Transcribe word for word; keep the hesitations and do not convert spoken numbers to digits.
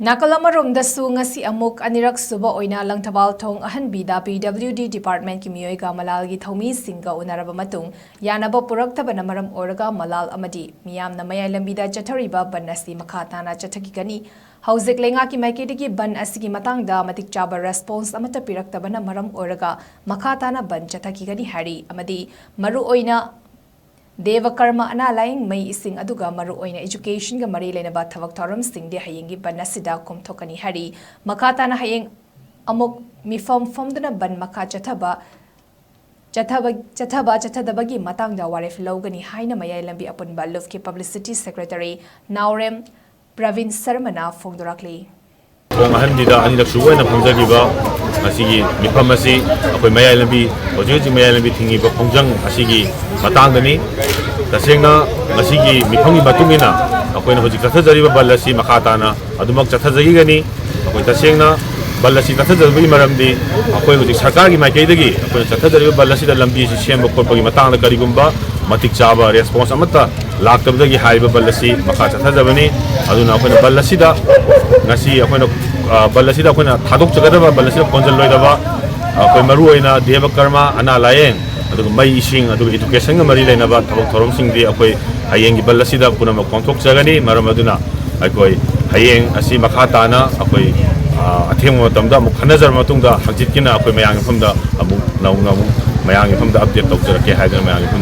ꯅꯥꯀꯜ ꯑꯃꯔꯣꯝꯗꯁꯨ ꯉꯁꯤ ꯑꯃꯨꯛ ꯑꯅꯤꯔꯛ ꯁꯨꯕ ꯑꯣꯏꯅ ꯂꯪꯊꯕꯥꯜ ꯊꯣꯡ ꯑꯍꯟꯕꯤꯗ ꯄꯤ ꯗꯕ꯭ꯂꯤꯎ ꯗꯤ ꯗꯤꯄꯥꯔꯠꯃꯦꯟꯠꯀꯤ ꯃꯤꯑꯣꯏꯒ ꯃꯂꯥꯜꯒꯤ ꯊꯧꯃꯤꯁꯤꯡꯒ ꯎꯅꯔꯕ ꯃꯇꯨꯡ ꯌꯥꯅꯕ ꯄꯨꯔꯛꯇꯕꯅ ꯃꯔꯝ ꯑꯣꯏꯔꯒ ꯃꯂꯥꯜ ꯑꯃꯗꯤ ꯃꯤꯌꯥꯝꯅ ꯃꯌꯥꯏ ꯂꯝꯕꯤꯗ ꯆꯠꯊꯔꯤꯕ ꯕꯟ ꯑꯁꯤ ꯃꯈꯥ ꯇꯥꯅ ꯆꯠꯊꯈꯤꯒꯅꯤ꯫ ꯍꯧꯖꯤꯛ ꯂꯩꯉꯥꯛꯀꯤ ꯃꯥꯏꯀꯩꯗꯒꯤ ꯕꯟ ꯑꯁꯤꯒꯤ ꯃꯇꯥꯡꯗ ꯃꯇꯤꯛ ꯆꯥꯕ ꯔꯦꯁꯄꯣꯟꯁ ꯑꯃꯠꯇ ꯄꯤꯔꯛꯇꯕꯅ ꯃꯔꯝ ꯑꯣꯏꯔꯒ ꯃꯈꯥ ꯇꯥꯅ ꯕꯟ ꯆꯠꯊꯈꯤꯒꯅꯤ ꯍꯥꯏꯔꯤ ꯑꯃꯗꯤ ꯃꯔꯨꯑꯣꯏꯅ ꯗꯦꯕ ꯀꯔꯃ ꯑꯅꯥ ꯂꯥꯌꯦꯡ, ꯃꯩ ꯏꯁꯤꯡ ꯑꯗꯨꯒ ꯃꯔꯨꯑꯣꯏꯅ ꯏꯖꯨꯀꯦꯁꯟꯒ ꯃꯔꯤ ꯂꯩꯅꯕ ꯊꯕꯛ ꯊꯧꯔꯝꯁꯤꯡꯗꯤ ꯍꯌꯦꯡꯒꯤ ꯕꯟ ꯑꯁꯤꯗ ꯀꯣꯝꯊꯣꯛꯀꯅꯤ ꯍꯥꯏꯔꯤ꯫ ꯃꯈꯥ ꯇꯥꯅ ꯍꯌꯦꯡ ꯑꯃꯨꯛ ꯃꯤꯐꯝ ꯐꯝꯗꯨꯅ ꯕꯟ ꯃꯈꯥ ꯆꯠꯊꯕ ꯆꯠꯊꯕ ꯆꯠꯊꯕ ꯆꯠꯊꯗꯕꯒꯤ ꯃꯇꯥꯡꯗ ꯋꯥꯔꯦꯞ ꯂꯧꯒꯅꯤ ꯍꯥꯏꯅ ꯃꯌꯥꯏ ꯂꯝꯕꯤ ꯑꯄꯨꯟꯕ ꯂꯨꯞꯀꯤ ꯄꯕ꯭ꯂꯤꯁꯤꯇꯤ ꯁꯦꯀ꯭ꯔꯦꯇꯔꯤ ꯅꯥꯎꯔꯦꯝ ꯄ꯭ꯔꯕꯤꯟ ꯁꯔꯃꯅ ꯐꯣꯡꯗꯣꯔꯛꯂꯤ꯫ ꯊꯣꯡ ꯑꯍꯟꯕꯤꯗ ꯑꯅꯤꯔꯛ ꯁꯨꯕ ꯑꯣꯏꯅ ꯐꯝꯖꯈꯤꯕ ꯉꯁꯤꯒꯤ ꯃꯤꯐꯝ ꯑꯁꯤ ꯑꯩꯈꯣꯏ ꯃꯌꯥꯏ ꯂꯝꯕꯤ, ꯍꯧꯖꯤꯛ ꯍꯧꯖꯤꯛ ꯃꯌꯥꯏ ꯂꯝꯕꯤ ꯊꯤꯡꯉꯤꯕ ꯈꯣꯡꯖꯪ ꯑꯁꯤꯒꯤ ꯃꯇꯥꯡꯗꯅꯤ꯫ ꯇꯁꯦꯡꯅ ꯉꯁꯤꯒꯤ ꯃꯤꯐꯝꯒꯤ ꯃꯇꯨꯡ ꯏꯟꯅ ꯑꯩꯈꯣꯏꯅ ꯍꯧꯖꯤꯛ ꯆꯠꯊꯖꯔꯤꯕ ꯕꯟ ꯑꯁꯤ ꯃꯈꯥ ꯇꯥꯅ ꯑꯗꯨꯃꯛ ꯆꯠꯊꯖꯈꯤꯒꯅꯤ꯫ ꯑꯩꯈꯣꯏ ꯇꯁꯦꯡꯅ ꯕꯟ ꯑꯁꯤ ꯆꯠꯊꯖꯕꯒꯤ ꯃꯔꯝꯗꯤ ꯑꯩꯈꯣꯏ ꯍꯧꯖꯤꯛ ꯁꯔꯀꯥꯔꯒꯤ ꯃꯥꯏꯀꯩꯗꯒꯤ ꯑꯩꯈꯣꯏꯅ ꯆꯠꯊꯖꯔꯤꯕ ꯕꯟ ꯑꯁꯤꯗ ꯂꯝꯕꯤ ꯑꯁꯤ ꯁꯦꯝꯕ ꯈꯣꯠꯄꯒꯤ ꯃꯇꯥꯡꯗ ꯀꯔꯤꯒꯨꯝꯕ ꯃꯇꯤꯛ ꯆꯥꯕ ꯔꯦꯁꯄꯣꯟꯁ ꯑꯃꯠꯇ ꯂꯥꯛꯇꯕꯗꯒꯤ ꯍꯥꯏꯔꯤꯕ ꯕꯟ ꯑꯁꯤ ꯃꯈꯥ ꯆꯠꯊꯖꯕꯅꯤ꯫ ꯑꯗꯨꯅ ꯑꯩꯈꯣꯏꯅ ꯕꯟ ꯑꯁꯤꯗ ꯉꯁꯤ ꯑꯩꯈꯣꯏꯅ, ꯑ, ꯕꯟ ꯑꯁꯤꯗ ꯑꯩꯈꯣꯏꯅ ꯊꯥꯗꯣꯛꯆꯒꯗꯕ, ꯕꯟ ꯑꯁꯤꯗ ꯀꯣꯟꯁꯤꯜꯂꯣꯏꯗꯕ, ꯑꯩꯈꯣꯏ ꯃꯔꯨꯑꯣꯏꯅ ꯗꯦꯕ ꯀꯔꯃ, ꯑꯅꯥ ꯂꯥꯌꯦꯡ, ꯑꯗꯨꯒ ꯃꯩ ꯏꯁꯤꯡ, ꯑꯗꯨꯒ ꯏꯗꯨꯀꯦꯁꯟꯒ ꯃꯔꯤ ꯂꯩꯅꯕ ꯊꯕꯛ ꯊꯧꯔꯝꯁꯤꯡꯗꯤ ꯑꯩꯈꯣꯏ ꯍꯌꯦꯡꯒꯤ ꯕꯟ ꯑꯁꯤꯗ ꯄꯨꯝꯅꯃꯛ ꯄꯥꯡꯊꯣꯛꯆꯒꯅꯤ꯫ ꯃꯔꯝ ꯑꯗꯨꯅ ꯑꯩꯈꯣꯏ ꯍꯌꯦꯡ ꯑꯁꯤ ꯃꯈꯥ ꯇꯥꯅ ꯑꯩꯈꯣꯏ, ꯑ, ꯑꯊꯦꯡꯕ ꯃꯇꯝꯗ ꯑꯃꯨꯛ ꯈꯟꯅꯖꯔꯕ ꯃꯇꯨꯡꯗ ꯍꯪꯆꯤꯠꯀꯤꯅ ꯑꯩꯈꯣꯏ ꯃꯌꯥꯝꯒꯤ ꯃꯐꯝꯗ ꯑꯃꯨꯛ ꯅꯧꯅ ꯑꯃꯨꯛ ꯃꯌꯥꯝꯒꯤ ꯃꯐꯝꯗ ꯑꯞꯗꯦꯠ ꯇꯧꯖꯔꯛꯀꯦ ꯍꯥꯏꯗꯨꯅ ꯃꯌꯥꯝꯒꯤ ꯃꯐꯝꯗ